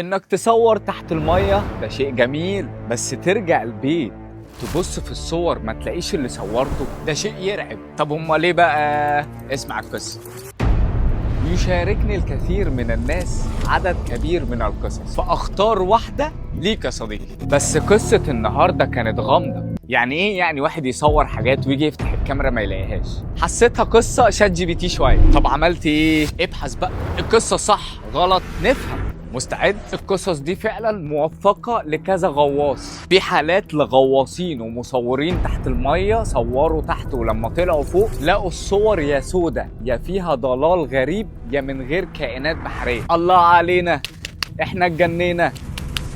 انك تصور تحت المية ده شيء جميل، بس ترجع البيت تبص في الصور ما تلاقيش اللي صورته، ده شيء يرعب. طب هما ليه بقى؟ اسمع القصة. يشاركني الكثير من الناس عدد كبير من القصص، فاختار واحدة ليك يا صديقي. بس قصة النهاردة كانت غامضة. يعني ايه يعني واحد يصور حاجات ويجي يفتح الكاميرا ما يلاقيهاش؟ حسيتها قصة ChatGPT شوية. طب عملت ايه؟ ابحث بقى القصة صح غلط نفهم. مستعد؟ القصص دي فعلا موثقة لكذا غواص. في حالات لغواصين ومصورين تحت المية صوروا تحت، ولما طلعوا فوق لقوا الصور يا سودة يا فيها ضلال غريب يا من غير كائنات بحرية. الله علينا، احنا اتجنينا.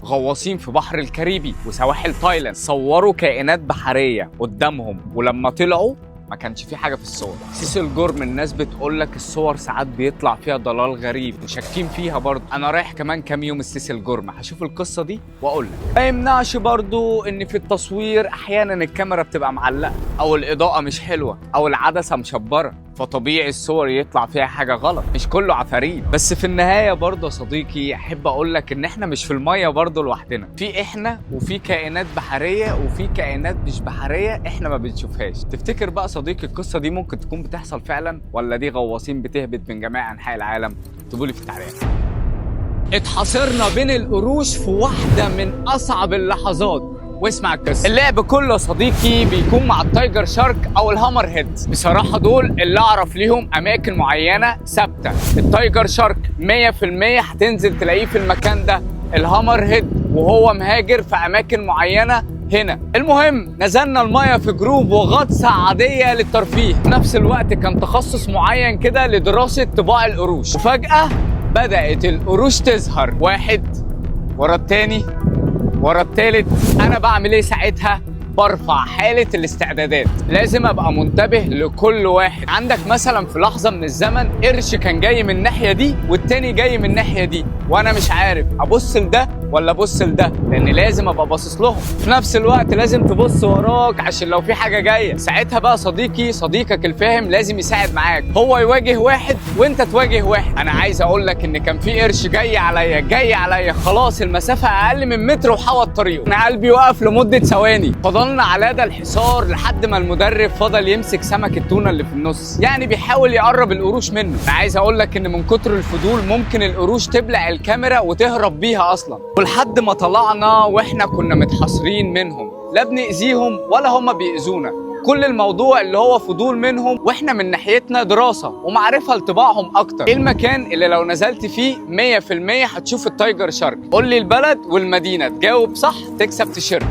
غواصين في بحر الكاريبي وسواحل تايلاند صوروا كائنات بحرية قدامهم، ولما طلعوا ما كانش في حاجة في الصور. سيسل جورم الناس بتقول لك الصور ساعات بيطلع فيها ضلال غريب وشاكين فيها برضه. انا رايح كمان كام يوم السيسل جورم، هشوف القصة دي واقول لك. ما يمنعش برضه ان في التصوير احيانا الكاميرا بتبقى معلقه او الاضاءة مش حلوة او العدسة مشبره، فطبيعي الصور يطلع فيها حاجة غلط، مش كله عفاريت. بس في النهاية برضه يا صديقي احب اقول لك ان احنا مش في المية برضه لوحدنا، في احنا وفي كائنات بحرية وفي كائنات مش بحرية احنا ما بنشوفهاش. تفتكر بقى صديقي القصة دي ممكن تكون بتحصل فعلا، ولا دي غواصين بتهبط من جميع انحاء العالم؟ اكتبوا لي في التعليقات. اتحاصرنا بين القروش في واحدة من اصعب اللحظات، واسمع القصة. اللعب كله يا صديقي بيكون مع ال tiger shark او ال hammerhead. بصراحة دول اللي اعرف ليهم اماكن معينة ثابتة. ال tiger shark 100% هتنزل تلاقيه في المكان ده، ال hammerhead وهو مهاجر في اماكن معينة هنا. المهم نزلنا المايه في group وغطسه عادية للترفيه، في نفس الوقت كان تخصص معين كده لدراسة طباع القروش. وفجاة بدات القروش تظهر، واحد ورا التاني ورا التالت. انا بعمل ايه ساعتها؟ برفع حالة الاستعدادات. لازم ابقى منتبه لكل واحد. عندك مثلا في لحظة من الزمن قرش كان جاي من الناحية دي والتاني جاي من الناحية دي، وانا مش عارف ابص لده ولا ابص لده، لان لازم ابقى باصص لهم. في نفس الوقت لازم تبص وراك عشان لو في حاجة جاية. ساعتها بقى صديقي، صديقك الفاهم لازم يساعد معاك، هو يواجه واحد وانت تواجه واحد. انا عايز اقول لك ان كان في قرش جاي عليا جاي عليا، خلاص المسافة اقل من متر وحوط طريقه. انا قلبي وقف لمدة ثواني. فضلنا على ده الحصار لحد ما المدرب فضل يمسك سمك التونه اللي في النص، يعني بيحاول يقرب القروش منه. انا عايز اقول لك ان من كتر الفضول ممكن القروش تبلع الكاميرا وتهرب بيها اصلا. ولحد ما طلعنا واحنا كنا متحصرين منهم، لا بنأذيهم ولا هم بيأذونا. كل الموضوع اللي هو فضول منهم، واحنا من ناحيتنا دراسة ومعرفة لطباعهم اكتر. ايه المكان اللي لو نزلت فيه 100% هتشوف ال tiger shark؟ قول لي البلد والمدينة، تجاوب صح تكسب تيشيرت.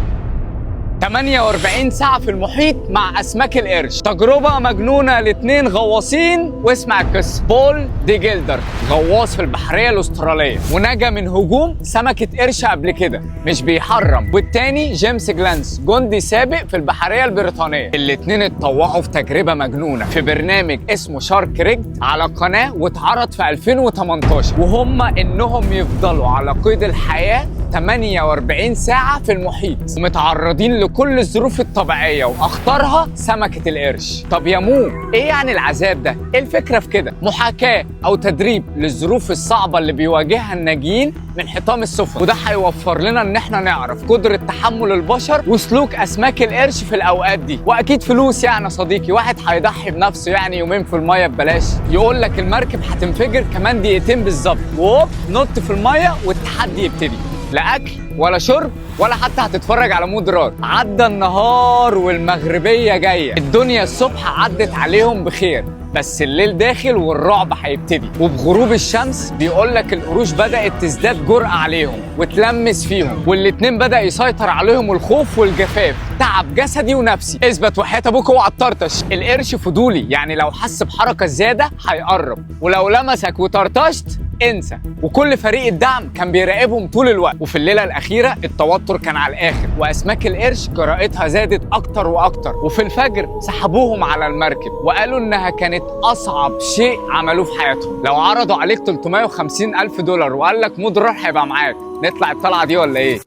48 ساعة في المحيط مع أسماك القرش، تجربة مجنونة لاتنين غواصين. واسمع القصة. بول دي جيلدر غواص في البحرية الأسترالية ونجا من هجوم سمكة قرش قبل كده، مش بيحرم. والتاني جيمس جلانس جندي سابق في البحرية البريطانية. الاتنين اتطوعوا في تجربة مجنونة في برنامج اسمه Shark Rigged على قناة، واتعرض في 2018، وهم انهم يفضلوا على قيد الحياة 48 ساعة في المحيط ومتعرضين لكل الظروف الطبيعية وأخطرها سمكة القرش. طب يا مو إيه يعني العذاب ده؟ إيه الفكرة في كده؟ محاكاة أو تدريب للظروف الصعبة اللي بيواجهها الناجين من حطام السفن، وده هيوفر لنا إن إحنا نعرف قدرة تحمل البشر وسلوك أسماك القرش في الأوقات دي. وأكيد فلوس يعني يا صديقي، واحد هيضحي بنفسه يعني يومين في المية ببلاش. يقول لك المركب هتنفجر كمان دقيقتين بالظبط، وهوب نط في المية والتحدي يبتدي. لا اكل ولا شرب ولا حتى هتتفرج على مدرار. عدى النهار والمغربيه جاية، الدنيا الصبح عدت عليهم بخير، بس الليل داخل والرعب هيبتدي. وبغروب الشمس بيقول لك القروش بدات تزداد جرأة عليهم وتلمس فيهم، والاتنين بدأ يسيطر عليهم الخوف والجفاف، تعب جسدي ونفسي. اثبت وحياة ابوك اوعى تطرطش. القرش فضولي، يعني لو حس بحركة زيادة هيقرب، ولو لمسك وطرطشت انسى. وكل فريق الدعم كان بيراقبهم طول الوقت. وفي الليلة الاخيرة التوتر كان على الاخر، واسماك القرش جرأتها زادت اكتر واكتر. وفي الفجر سحبوهم على المركب وقالوا انها كانت اصعب شيء عملوه في حياتهم. لو عرضوا عليك 350 الف دولار وقال لك مدرار هيبقى معاك، نطلع الطلعة دي ولا ايه؟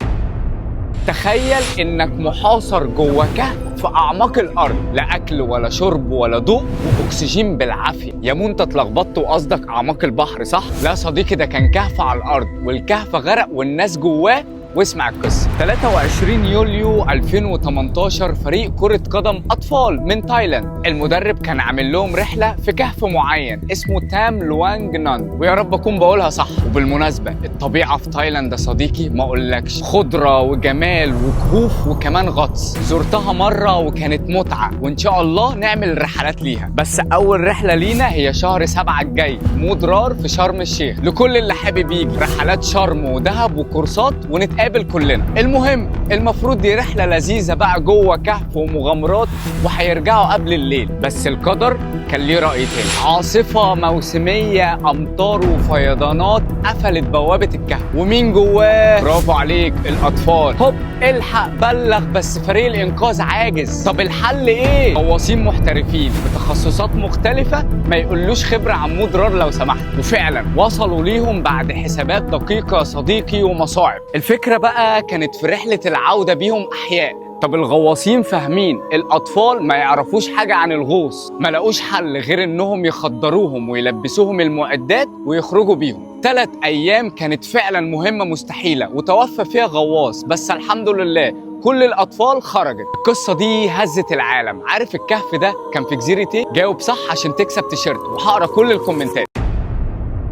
تخيل انك محاصر جوه كهف في اعماق الارض، لا اكل ولا شرب ولا ضوء واكسجين بالعافية. يا مو انت اتلخبطت وقصدك اعماق البحر صح؟ لا صديقي، ده كان كهف على الارض والكهف غرق والناس جواه. واسمع القصة. 23 يوليو 2018 فريق كرة قدم أطفال من تايلاند، المدرب كان عامل لهم رحلة في كهف معين اسمه تام لوانج نان، ويا رب أكون بقولها صح. وبالمناسبة الطبيعة في تايلاند يا صديقي ما أقولكش، خضرة وجمال وكهوف وكمان غطس. زرتها مرة وكانت متعة، وإن شاء الله نعمل رحلات ليها. بس أول رحلة لينا هي شهر 7 الجاي، مودرار في شرم الشيخ، لكل اللي حابب يجي رحلات شرم ودهب وكورسات ونتقابل كلنا. المهم المفروض دي رحلة لذيذة بقى جوه كهف ومغامرات، وهيرجعوا قبل الليل. بس القدر كان ليه رأي تاني. عاصفة موسمية، أمطار وفيضانات قفلت بوابة الكهف، ومين جواه؟ برافو عليك، الأطفال. هوب الحق بلغ، بس فريق الإنقاذ عاجز. طب الحل إيه؟ غواصين محترفين بتخصصات مختلفة ما يقولوش خبرة عن مدرار لو سمحت. وفعلا وصلوا ليهم بعد حسابات دقيقة يا صديقي ومصاعب. الفكرة بقى كانت في رحلة العودة بيهم أحياء. طب الغواصين فاهمين، الأطفال ما يعرفوش حاجة عن الغوص، ما لقوش حل غير إنهم يخدروهم ويلبسوهم المعدات ويخرجوا بيهم. 3 أيام كانت فعلا مهمة مستحيلة وتوفى فيها غواص، بس الحمد لله كل الأطفال خرجت. القصة دي هزت العالم. عارف الكهف ده كان في جزيرة إيه؟ جاوب صح عشان تكسب تيشيرت، وهقرا كل الكومنتات.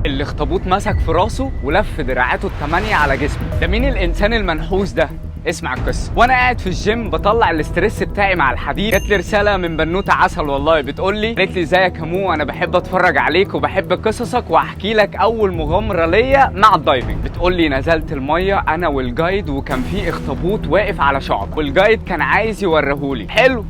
الاخطبوط مسك في راسه ولف دراعاته ال8 على جسمه. ده مين الإنسان المنحوس ده؟ اسمع القصة. وانا قاعد في الجيم بطلع ال stress بتاعي مع الحديد، جات لي رسالة من بنوته عسل والله، بتقول لي، قالت لي ازيك يا مو، انا بحب اتفرج عليك وبحب قصصك، وهحكي لك اول مغامرة ليا مع ال diving. بتقول لي نزلت المية انا وال guide، وكان في اخطبوط واقف على شعب، وال guide كان عايز يوريهولي. حلو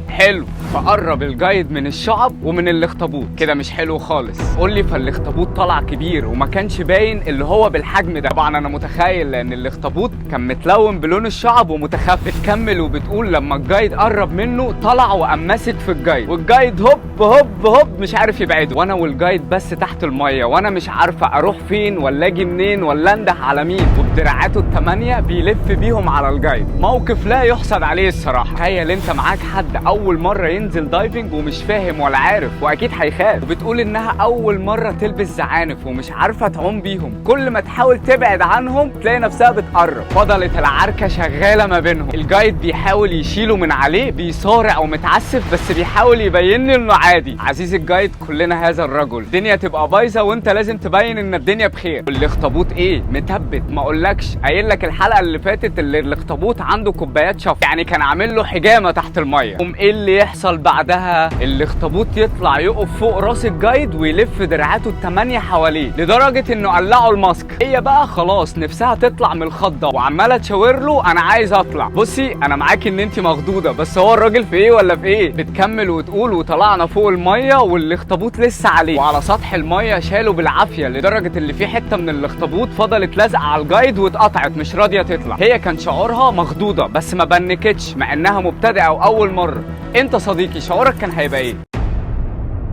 حلو. فقرب ال guide من الشعب ومن الاخطبوط، كده مش حلو خالص. قول لي فالاخطبوط طلع كبير وما كانش باين اللي هو بالحجم ده. طبعا انا متخيل لان الاخطبوط كان متلون بلون الشعب ومتخفي. بتكمل وبتقول لما ال guide قرب منه طلع وقام ماسك في ال guide، وال guide هوب هوب هوب مش عارف يبعده، وانا وال guide بس تحت المية، وانا مش عارفه اروح فين ولا اجي منين ولا انده على مين، وبدراعاته ال8 بيلف بيهم على ال guide. موقف لا يحسد عليه الصراحة. تخيل انت معاك حد اول مرة ينزل diving ومش فاهم ولا عارف، واكيد هيخاف. وبتقول انها اول مرة تلبس زعانف ومش عارفه تعوم بيهم، كل ما تحاول تبعد عنهم تلاقي نفسها بتقرب. فضلت العركه شغالة ما بينهم، ال guide بيحاول يشيله من عليه، بيصارع ومتعسف بس بيحاول يبين انه عادي. عزيزي ال guide، كلنا هذا الرجل، الدنيا تبقى بايظة وانت لازم تبين ان الدنيا بخير. والاخطبوط ايه؟ متبت، ما اقولكش، قايل لك الحلقة اللي فاتت اللي الاخطبوط عنده كوبايات شفط، يعني كان عامل له حجامة تحت المية. قوم ايه اللي يحصل بعدها؟ الاخطبوط يطلع يقف فوق راس ال guide ويلف دراعاته ال8 حواليه، لدرجة انه قلعوا ال mask. هي بقى خلاص نفسها تطلع من الخضه وعماله تشاور له انا عايز اطلع. بصي انا معاكي ان انت مخضوضه، بس هو الراجل في ايه ولا في ايه؟ بتكمل وتقول وطلعنا فوق المية والاخطبوط لسه عليه، وعلى سطح المية شالوا بالعافية، لدرجة اللي في حتة من الاخطبوط فضلت لازقه على ال guide واتقطعت مش راضية تطلع. هي كان شعورها مخضوضه بس ما بنكتش مع انها مبتدئة واول مرة. انت صديقي شعورك كان هيبقى ايه؟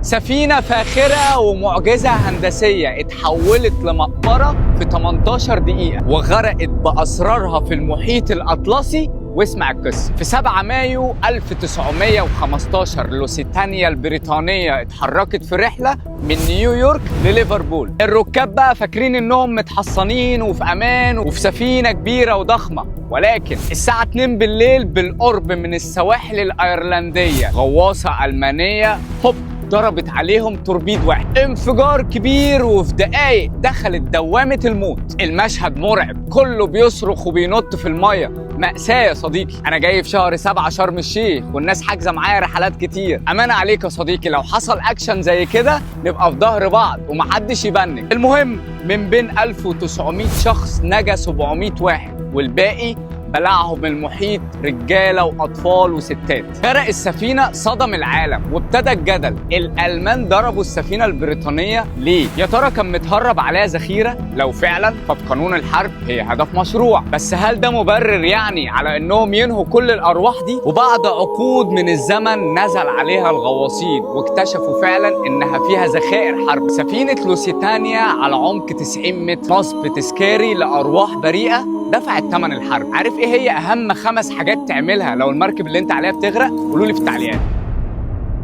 سفينة فاخرة ومعجزة هندسية اتحولت لمقبرة في 18 دقيقة وغرقت بأسرارها في المحيط الأطلسي. واسمع القصة. في 7 مايو 1915 لوسيتانيا البريطانية اتحركت في رحلة من نيويورك لليفربول. الركاب بقى فاكرين انهم متحصنين وفي امان وفي سفينة كبيرة وضخمة، ولكن الساعة 2 بالليل بالقرب من السواحل الأيرلندية غواصة ألمانية هوب ضربت عليهم توربيد واحد، انفجار كبير، وفي دقايق دخلت دوامة الموت. المشهد مرعب، كله بيصرخ وبينط في المية، مأساة يا صديقي. أنا جاي في شهر 7 شرم الشيخ والناس حاجزة معايا رحلات كتير، أمان عليك يا صديقي لو حصل أكشن زي كده نبقى في ظهر بعض ومحدش يبنك. المهم من بين 1900 شخص نجا 700 واحد، والباقي بلعهم المحيط، رجاله واطفال وستات. غرق السفينة صدم العالم وابتدى الجدل، الالمان ضربوا السفينة البريطانية ليه؟ يا ترى كان متهرب عليها ذخيرة؟ لو فعلا فبقانون الحرب هي هدف مشروع، بس هل ده مبرر يعني على انهم ينهوا كل الارواح دي؟ وبعد عقود من الزمن نزل عليها الغواصين واكتشفوا فعلا انها فيها ذخائر حرب. سفينة لوسيتانيا على عمق 90 متر، نصب تذكاري لارواح بريئة دفعت ثمن الحرب. عارف ايه هي اهم 5 حاجات تعملها لو المركب اللي انت عليها بتغرق؟ قولوا لي في التعليقات.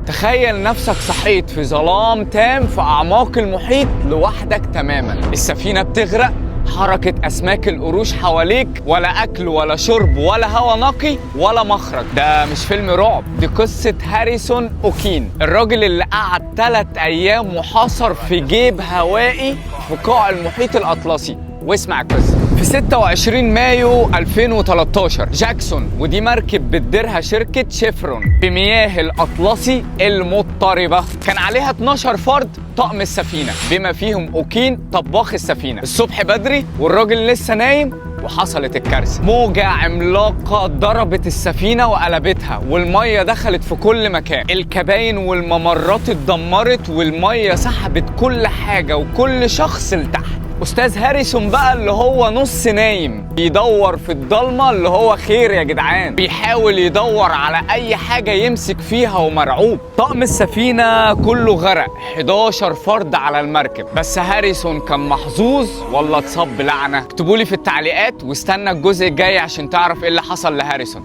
تخيل نفسك صحيت في ظلام تام في اعماق المحيط لوحدك تماما، السفينة بتغرق، حركة أسماك القروش حواليك، ولا أكل ولا شرب ولا هوا نقي ولا مخرج. ده مش فيلم رعب، دي قصة هاريسون أوكين، الراجل اللي قعد 3 أيام محاصر في جيب هوائي في قاع المحيط الأطلسي. واسمع القصة. في 26 مايو 2013 جاكسون، ودي مركب بتديرها شركة شيفرون في مياه الأطلسي المضطربة، كان عليها 12 فرد طقم السفينة بما فيهم أوكين طباخ السفينة. الصبح بدري والراجل لسه نايم وحصلت الكارثة. موجة عملاقة ضربت السفينة وقلبتها، والمية دخلت في كل مكان، الكباين والممرات اتدمرت، والمية سحبت كل حاجة وكل شخص لتحت. استاذ هاريسون بقى اللي هو نص نايم بيدور في الضلمة، اللي هو خير يا جدعان، بيحاول يدور على اي حاجة يمسك فيها ومرعوب. طقم السفينة كله غرق، 11 فرد على المركب، بس هاريسون كان محظوظ ولا اتصاب بلعنه؟ اكتبوا لي في التعليقات واستنى الجزء الجاي عشان تعرف ايه اللي حصل لهاريسون.